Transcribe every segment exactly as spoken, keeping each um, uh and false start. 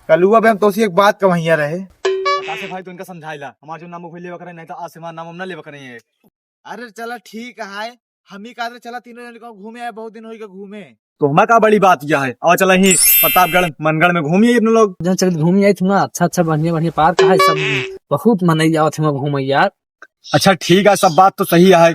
कलुआ बे, हम तोसी एक बात कवहिया रहे। बतासे भाई, तू इनका समझाइला, हमार जो नाम भूल लेवा करे, नहीं तो आज से हमार नाम हम ना लेवा करे। अरे चला ठीक है, हम ही कहत रहे चला तीनों जने कहूँ घूमे आए, बहुत दिन होइगा घूमे। तो हमार का बड़ी बात यह है, और चला ही प्रतापगढ़ मनगढ़ में घूमिए अपने लोग। जहाँ चल घूम आई थी ना, अच्छा अच्छा बढ़िया बढ़िया पार्क है सब, बहुत मनई आवत है घूमे यार। अच्छा ठीक है, सब बात तो सही है,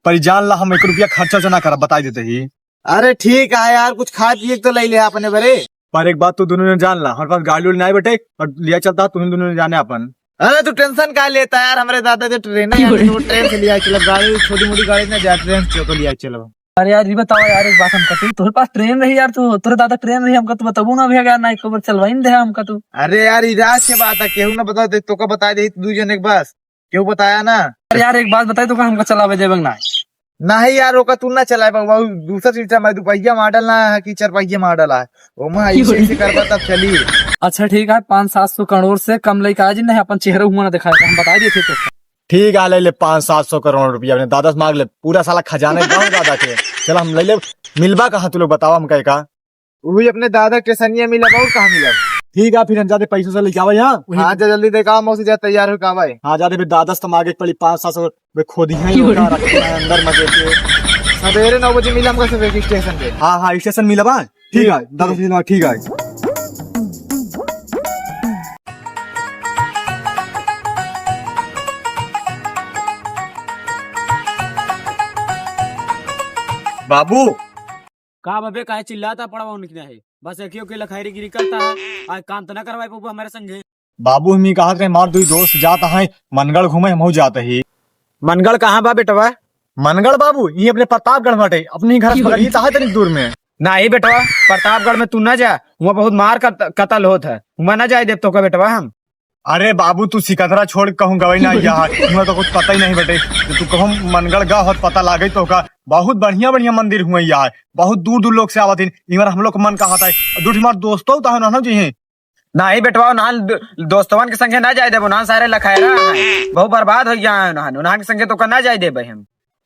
पर जान ला हम एक रुपया खर्चा से ना करब, बताई देते ही। अरे ठीक है यार, कुछ खाए पिए के तो ले ले अपने बरे। पर एक बात तू दोनों ने जान ला, हमारे पास गाड़ी उड़ी नहीं बटे, और लिया चलता तुम दोनों ने जाने अपन। अरे तू टेंशन का लेता यार, हमरे दादा जो ट्रेन है यार, तो ट्रेन से लिया चलब, गाड़ी छोटी मोटी गाड़ी ना जा, ट्रेन से तो लिया चलब। अरे यार, ये बताओ यार, एक बात हमका तू, तोहरे पास ट्रेन रही यार, तू तोहरे दादा ट्रेन रही, हमका तू बताबू ना भैया यार, ना एक बार चलवाइन दे हमका तू। अरे यार, ई राज के बात है, केहू ना बता दे, तोका बता दे, दू जने के बस, केहू बताया ना। अरे यार, एक बात बताई, तोका हमका चलावे देबे ना? नहीं यार, ओका तू ना चलाए पाबा, उ दूसरा सिस्टम है, दुपहिया मॉडल ना है कि चार पहिया मॉडल है, ओमा ऐसे ऐसे करबा तब चली। अच्छा ठीक है, पाँच सात सौ करोड़ से कम लेके आ जी, नहीं अपन चेहरा हुआ ना दिखाए, हम बता दिए थे तो। ठीक है, ले ले पाँच सात सौ करोड़ रुपया अपने दादा से मांग ले, पूरा साला खजाना गाँव दादा के। चल हम ले ले, मिलबा कहाँ तू लोग बताओ हमका का? वही अपने दादा के सनिया मिलब, और कहाँ मिलब? ठीक है, फिर हम जाते पैसों से लेके आवे यहाँ। हाँ, जा जल्दी देखा मौसी जा तैयार हो का भाई। हाँ, जाते फिर दादा से तो मांगे के पड़ी पाँच सात सौ रुपये, खोदी है, क्यों? ओका रखे हैं अंदर मजे के। सवेरे नौ बजे मिला हमका सब एक स्टेशन पे। हाँ हाँ, स्टेशन मिलबा। ठीक है दादा से मिलबा, ठीक है। बाबू। का बबे, काहे चिल्लाता पड़वा उनकी नहीं? बस एकियो के लखाईरी गिरी करता है। आज काम तो ना करवाए पबू हमारे संगे। बाबू, हम ही कहत रहे, हमार दुई दोस्त जात हैं मनगढ़ घूमे, हमहू जात ही। मनगढ़ कहाँ बा बेटवा? मनगढ़ बाबू, ये अपने प्रतापगढ़ में बाटे, अपने ही घर से बगल ही तो है तनिक दूर में। नहीं बेटवा, प्रतापगढ़ में तू ना जा, वहाँ बहुत मार कत-, कतल होत है, वहाँ ना जाए देब तोका बेटवा हम। अरे बाबू, तू सिकंदरा छोड़ के कहूँ गवई ना यार, तुम्हें तो कुछ पता ही नहीं बटे। तो तू कहूँ मनगढ़ गा होत पता लागे तो का, बहुत बढ़िया बढ़िया मंदिर हुए यार, बहुत दूर दूर लोग से आवत हैं। इमर हम लोग के मन कहत है, दू ठे हमार दोस्तों तो है ना जी हैं। नहीं बेटवा, उन्हान द-, दोस्तवन के संगे ना जाए देबो, उन्हान सारे लखायरा हैं, बहुत बर्बाद हो गया है उन्हान, उन्हान के संगे तो का ना जाए देबे हम।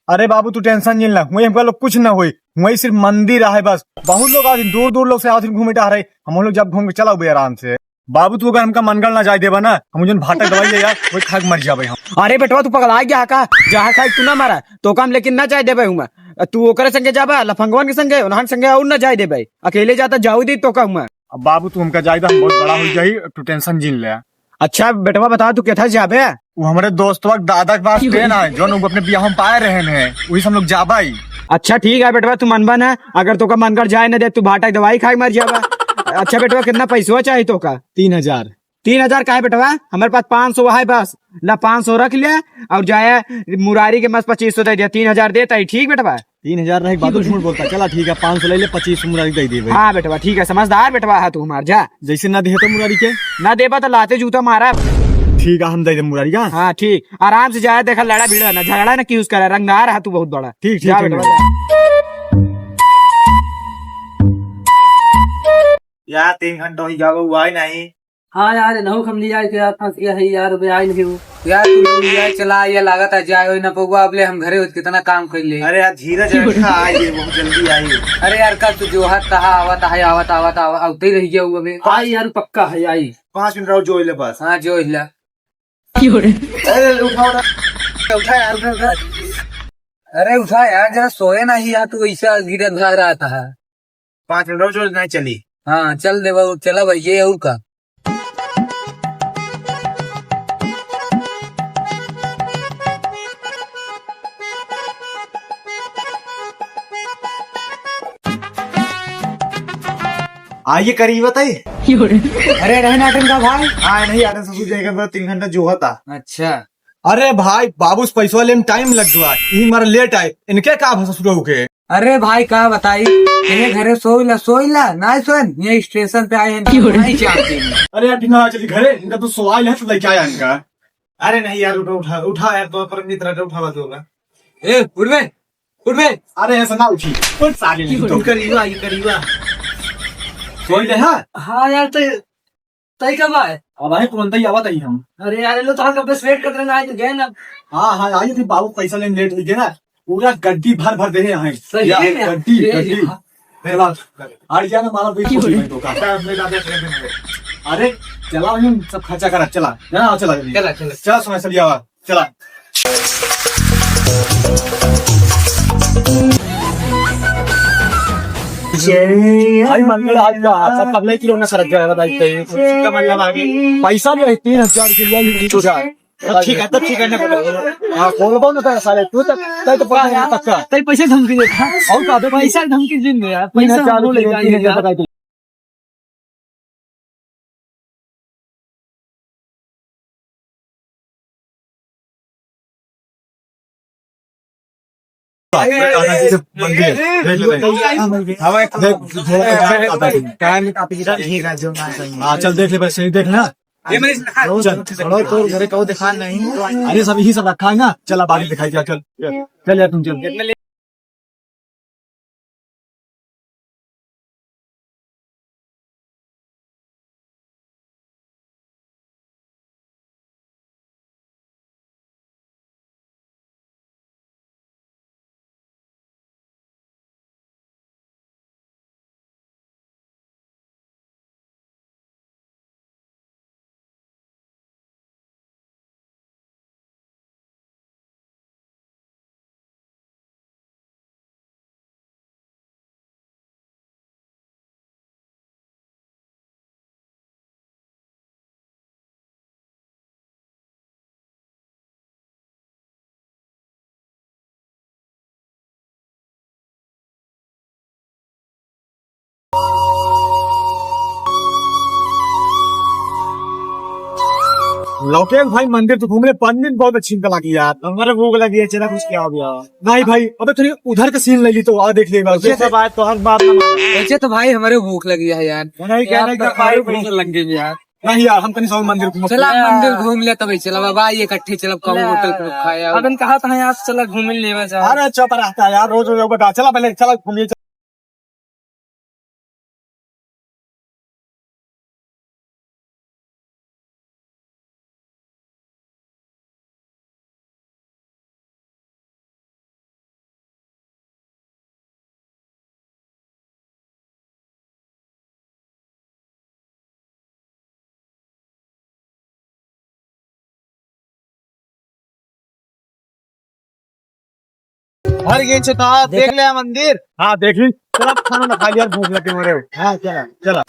अरे बाबू, तू टेंशन जिन ला, वही हमका लोग कुछ ना होई, वही सिर्फ मंदिर आहे बस। बहुत लोग आवत हैं, दूर दूर लोग से आवत हैं घूमे टहरे, हम लोग जब घूम के चला हुए आराम से। बाबू, तू अगर हमका मनगढ़ ना जाए देबा ना, हम जौन भाटा दवाई है यार, वही खा के मर जाबे हम। अरे बेटवा, तू पगला गया है का? जहाँ खाए तू ना मारा, तो काम लेकिन ना जाए देबे हुआ। तू ओकरे संगे जाबा, लफंगवन के संगे, उन्हान संगे और ना जाए देबे। अकेले जाता जाऊ दी तो का हुआ। अब बाबू, तू हमका जाए दा, हम बहुत बड़ा हो जाई, तू टेंशन जिन ले। अच्छा बेटवा, बता, तू केथा जाबे? वो हमरे दोस्तवा के दादा के पास ट्रेन है, जौन वो अपने बियाह में पाए रहे हैं, वही से हम लोग जाबा ही। अच्छा ठीक है बेटवा, तू मनबा ना, अगर तोका मनगढ़ जाए ना दे, तू भाटा के दवाई खाए मर जाबा। अच्छा बेटवा, कितना पैसवा चाही तोका? तीन हजार। तीन हजार का है बेटवा, हमारे पास पाँच सौ है बस, ला पाँच सौ रख ले और जाए मुरारी के मस पच्चीस सौ दे दिया, तीन हजार देता ही। ठीक बेटवा? तीन हजार रहे के बाद झूठ बोलता। चला ठीक है, पाँच सौ ले ले, पच्चीस सौ मुरारी दे देबे। हाँ बेटवा, ठीक है, समझदार बेटवा है तू हमार, जा। जैसे ना दे तो मुरारी के? ना देबा तो लाते जूता मारा। ठीक है, हम दे दे मुरारी का। हाँ ठीक, आराम से जाए, देखा लड़ा भिड़ा ना, झगड़ा ना क्यों करे, रंगदार है तू बहुत बड़ा। ठीक, ठीक, जा ठीक, बेटवा, ठीक। जा। यार, तीन घंटा हो गया, वो आए नहीं। हाँ यार, इनहू के हम लियाए के यार, फंस गया है यार, अबे आई नहीं वो। यार, तू लोग लियाए चला, ये लागत है जाए होई ना पौवा, अबले हम घरे होत कितना काम कर ले। अरे यार, धीरज रखा, आई, ये बहुत जल्दी आई। अरे यार, कल तू जो हाथ कहा, आवत है, आवत, आवत, आवत, आवते ही रह गया वो अबे। आई यार, पक्का है, आई। पाँच मिनट और जो ले बस। हाँ, जो हिला। अरे, उठा, उठा। उठा यार, उठा, उठा। अरे, उठा यार, जरा सोए नहीं यार, तू ऐसा गिरत भाग रहा था। पाँच मिनट और जो नहीं चली। हाँ, चल दे बाबू, चला भाई, ये और का। आइए करीब बताइए। अरे, रहे नाटन का भाई। हाँ, नहीं, आटन ससुर जाएगा, बस तीन घंटा जो होता। अच्छा। अरे भाई, बाबू से पैसवा लेन टाइम लग गवा, यही मारा लेट आए। इनके का भा ससुरऊ के? अरे भाई, का बताई, तेरे घरे सोइला, सोइला, ना सोन, ये स्टेशन पे आए हैं, क्यों रे? नहीं जानते हैं। अरे यार, बिना चली घरे, इनका तो सोआइल है, तो लेके आया इनका। अरे नहीं यार, उठा, उठा, उठा यार, तो पर मित्र उठावा दोगा। ए, उठ बे, उठ बे। अरे ऐसा ना उठी, उठ साले, नहीं क्यों रे? तो करीबा, ये करीबा। सोइले, हाँ? हाँ यार, तो तई कब आए? अब आए तुरंत ही आवत ही हम। अरे यार, लो तो हम कब से वेट करत रहे ना, आए तो गए ना। हाँ, हाँ, आई थी बाबू, पैसा लेने लेट हो गया ना। पूरा गड्डी भर भर दे रहे हैं। सही या, है ना? गड्डी, ये, गड्डी। हाँ। पहला, अरे यार, हमारा भी क्यों कुछ रे? नहीं तो का। अपने दादा से लेने में। अरे, चला, हम सब खर्चा करा, चला। ना, चला, चला। चला, चला। चला, समय से लिया, चला। भाई, मंदिर आज का, सब पगले की लोग ना सरक जाएगा, बताइए, तो ये कुछ का मतलब आ गई। पैसा भी है, तीन हजार रुपया, ये तीन हजार। तो ठीक है, तो ठीक है, ना बोलो। हाँ, बोल, बोल ना, साले, तू तो, तू तो पता है, पक्का। तई पैसे धमकी देता। और का, पैसा धमकी दिन दे यार, तीन हजार पैसा हम लोग ले रुपया, जाएंगे तीन हजार यार। बताइए। मंदिर, देख ले भाई। देख, देख, देख, देख। हाँ, चल देख ले भाई, सही देख ना। चल, थोड़ा तो घरे को दिखा नहीं। अरे सब यही सब रखा है ना, चल अब आगे दिखाई दिया, चल, चल यार तुम चल। लौटेक भाई, मंदिर तो घूमले, पंडित बहुत अच्छी कला की यार। हमारे भूख लगी है, चला कुछ क्या हो गया? नहीं भाई, अबे थोड़ी उधर का सीन ले ली तो आ देख ले एक बार। वैसे तो भाई तोहर बात ना मानो। वैसे तो भाई हमारे भूख लगी है यार। नहीं, क्या यार, नहीं, तो भाई खाई भूख लग गई यार। नहीं यार, हम कहीं सब मंदिर घूम चला, मंदिर घूम ले तब चला बाबा, ये इकट्ठे चला, कहूँ होटल पे खाया। अब हम कहा था यार, चला घूम लेवा जा। अरे चुप रहता है यार, रोज रोज बता, चला पहले, चला घूमिए। भर गए चेता, देख ले मंदिर। हाँ, देख ली। चला, खाना ना खा लिया, भूख लगे मरे हो। हाँ, चला। चला।